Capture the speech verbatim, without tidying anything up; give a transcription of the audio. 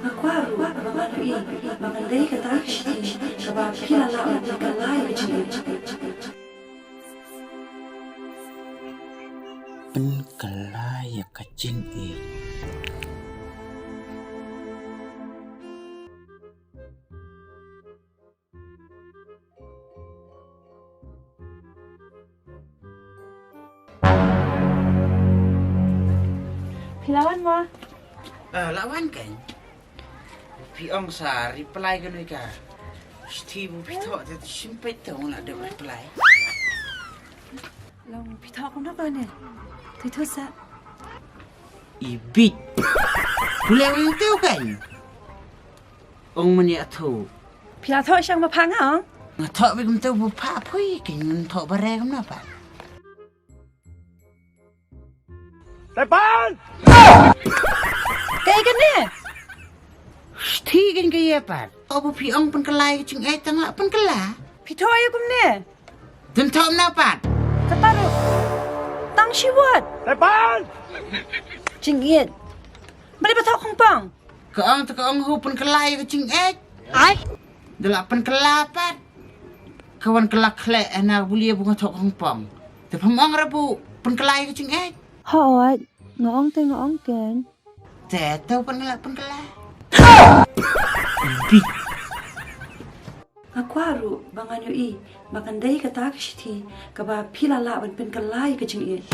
Nga kwah ruh ba ngan ïohi ba kan dei kata ka shithi kaba phi la lah ban pynkylla ïa ka jingïeit. Pynkylla ïa ka jingïeit. Phi la wan mo? Eh, la wan kan. Phi ong sa reply ka nui ka. Shithi bu phi thoh te shim peit te ong la dep reply. Long phi thoh kumno kane? Te thoh sa. I bit. Pule ong te kan. Ong mani athu. Phi la thoh shang ma pha nga ong? Nga thoh bik mtu bu pha phui kin ngan thoh bare kumno pat. Tepan! Kaei kane? Shithi kin kaei pat. O bu phi ong pynkylla ïa ka jingïeit tang la pynkylla. Phi thoh ïa kumne? Dun thoh na pat. Kata ruh. Tang shi word. Tepan! Jingïeit. Mari ba thoh khongpong. Ka ong te ka ong hu pynkylla ïa ka jingïeit. Ai. Da la pynkylla pat. Ka wan kylla khleh hana ka bulia bu nga thoh khongpong. Te pham ong ra bu pynkylla ïa ka jingïeit. Hooid, nga ong te nga ong ken. Te to pynkylla pynkylla. Bit. Nga kwah ruh ba ngan ïohi ba kan dei kata ka shithi kaba phi la lah ban pynkylla ïa ka jingïeit.